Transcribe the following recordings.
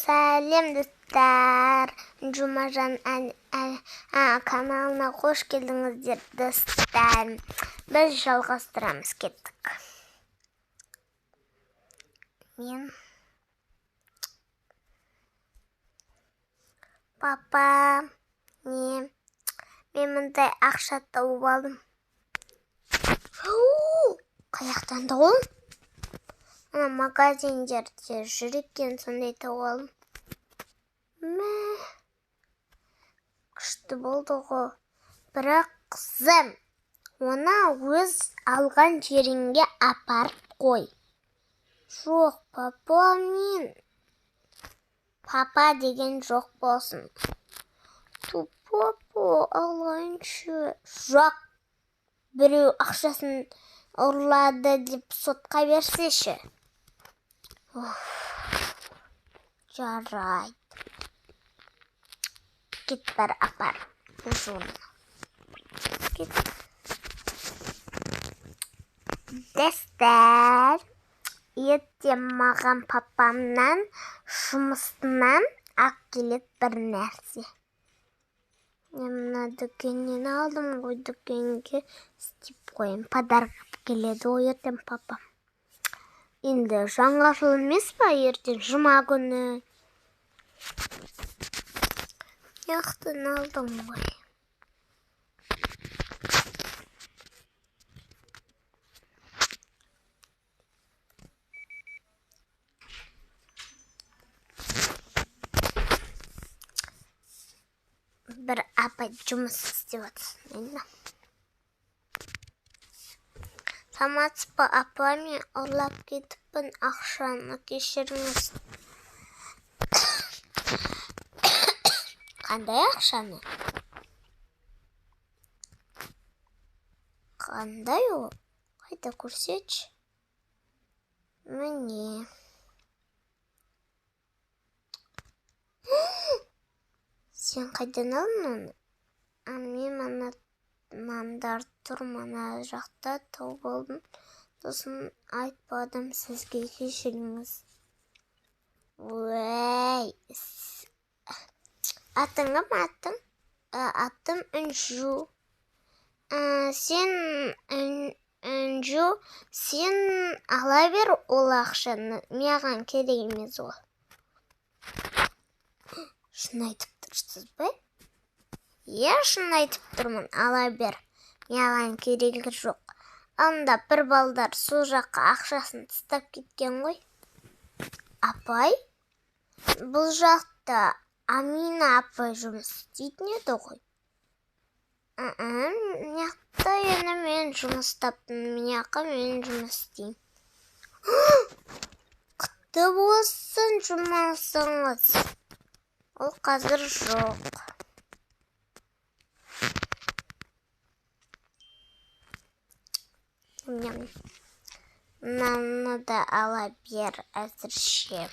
Сәлем, достар! Жұмажан каналына қош келдіңіздер, достар. Біз жалғастырамыз, кеттік. Мен папа, не, мен мындай ақша тауып алдым. Қаяқтан да ол? Ана магазиндерде жүр екен, сондай тауып алдым. Мә, күшті болды ғой. Бірақ қызым, оны өз алған жеріңге апарып қой. Жоқ, папа, мен папа деген жоқ болсын. Ту, папа, алайыншы. Жоқ, біреу ақшасын ұрлады деп сотқа берсеші. Жарайды. Кет, бар, апар. Орнына. Кет. Достар, ертең маған папамнан жұмысынан алып келеді бір нәрсе. Мен мына дүкеннен алдым ғой, дүкенге істеп қояйын. Подарок алып келеді ғой ертең папам. Енді жаңа жыл емес па, ертең жұма күні. Яқтан алдым ғой. Бір апай жұмыс істеп жатыр енді. Саламатсыз ба, апа, мен ұрлап кетіппін ақшаны, кешіріңіз. Қандай ақшаны? Қандай ол? Қайда, көрсетші. Міне. Сен қайдан алдың оны? А мен мана нандар тұр мана жақта тауып алдым. Сосын айтпадым сізге, кешіріңіз. Уәй. Атың кім, атың? Атым Інжу. Сен Інжу, сен ала бер ол ақшаны. Маған керек емес ол. Шын айтып тұрсыз ба? Иә, шын айтып тұрмын, ала бер. Маған керегі жоқ. Анда бір балдар сол жаққа ақшасын тастап кеткен ғой. Апай, бұл жақта Амина апай жұмыс істейтін еді ғой. Мына жақта енді мен жұмыс таптым, мына жаққа мен жұмыс істеймін. Құтты болсын жұмысыңыз. Ол қазір жоқ. Мынаны да ала бер әзірше.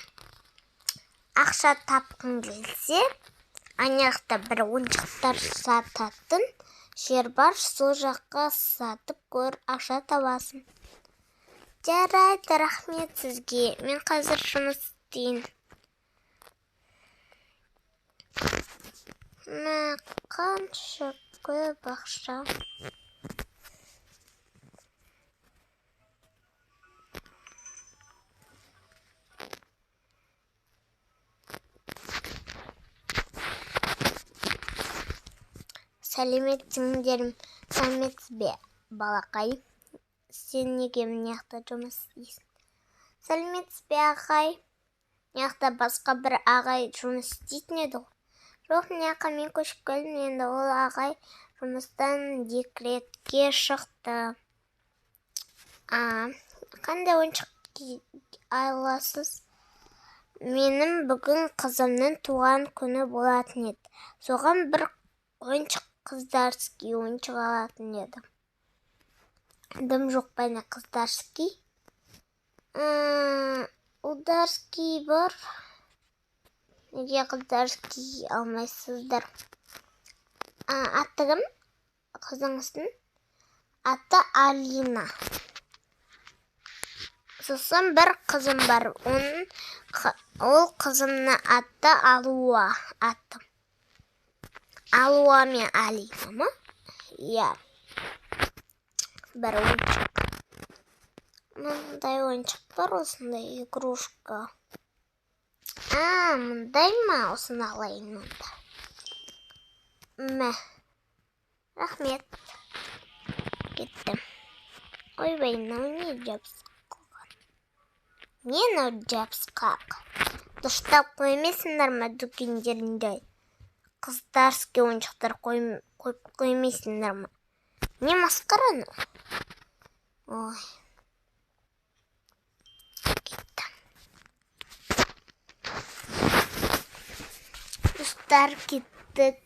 Ақша тапқың келсе, ана жақта бір ойыншықтар сататын жер бар, сол жаққа сатып көр, ақша табасың. Жарайды, рахмет сізге. Мен қазір жұмыс істейін. Мә, қанша көп ақша. Сәлеметсіңдер, сәлеметсіз бе, балақай? Сен неге мына жақта жұмыс істейсің? Сәлеметсіз бе, ағай? Мына жақта басқа бір ағай жұмыс істейтін еді ғой. Жоқ, мына жаққа мен көшіп келдім, енді ол ағай жұмыстан декретке шықты. Қандай ойыншық аласыз? Менің бүгін қызымның туған күні болатын еді. Соған бір ойыншық, қыздарский ойыншық алатын едім. Дым жоқ па не қыздарский? Ұлдарский бар. Неге қыздарский алмайсыздар? Аты кім? Қызыңыздың? Аты Алина. Сосын бір қызым бар. Оның Ол қызымның аты Алуа. Аты. Алуа мен Алина ма? Иә. Бір ойыншық. Мындай ойыншық бар, осындай игрушка. А, мындай ма? Осыны алайын онда. Мә. Рахмет. Кеттім. Ойбай, мынау не жабысып қалған? Не мынау жабысқақ? Дұрыстап қоймайсыңдар ма дүкендерінде? Қыздарский ойыншықтар қойып қоймайсыңдар ма? Не масқара мынау? Ой. Кетті. Достар, кеттік.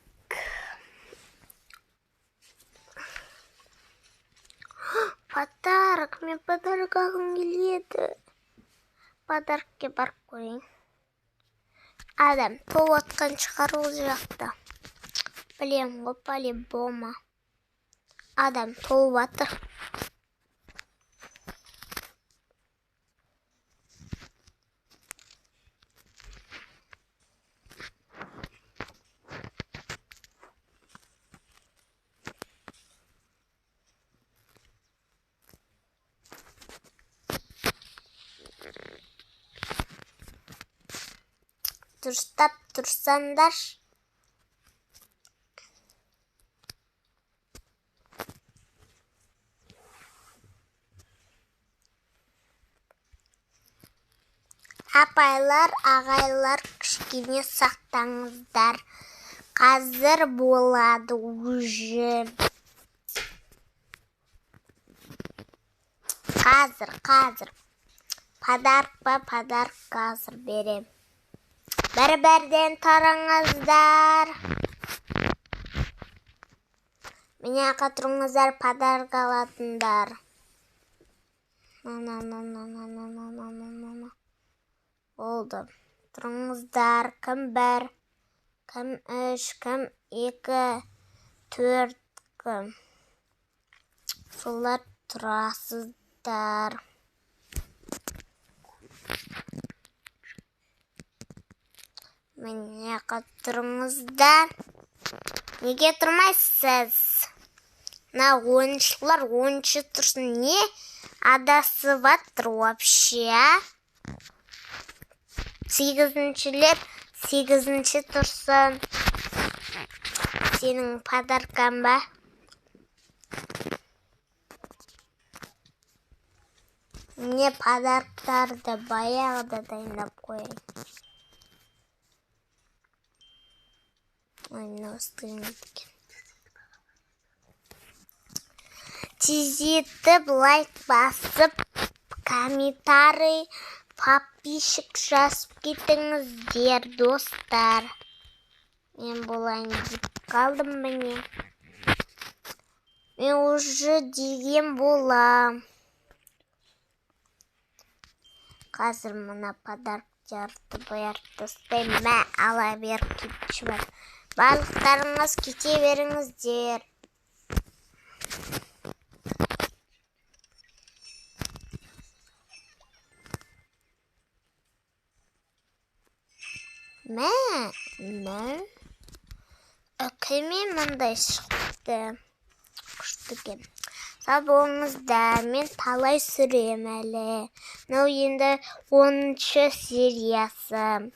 Подарок, мен подарок алғым келеді. Подарокке барып көрейін. Адам толып атқан шығар ол жақта. Білем ғой, по-любому. Адам толып атыр. Дұрыстап тұрсаңдар. Апайлар, ағайлар, кішкене сақтаңыздар. Қазір болады уже. Қазір, қазір. Подарок па, подарок қазір берем. Бір-бірден тұрыңыздар. Міне жаққа тұрыңыздар, подарок алатындар. На-на-на-на-на-на-на-на-на. Болды. Тұрыңыздар. Кім бір, кім үш, кім екі, төрт, кім. Солар тұрасыздар. Міне жаққа тұрыңыздар. Неге тұрмайсыз? Мына ойыншылар ойыншы тұрсын. Не адасып жатыр вообще, а? Сегізіншілер сегізінші тұрсын. Сенің подаркаң ба? Міне подарктарды баяғыда дайындап қояйын. Ой, мынау істелмейді екен. Тездетіп лайк басып, комментарий, подписчик жазып кетіңіздер, достар. Мен болайын деп қалдым міне. Мен уже деген болам. Қазір мына подарктарды боярып тастаймын. Мә, ала бер, кетші бар. Барлықтарыңыз кете беріңіздер. Мә, мә. Үкіме мындай шықты. Күшті екен. Сау болыңыздар, мен талай сүрем әлі. Мынау енді 10-сериясы.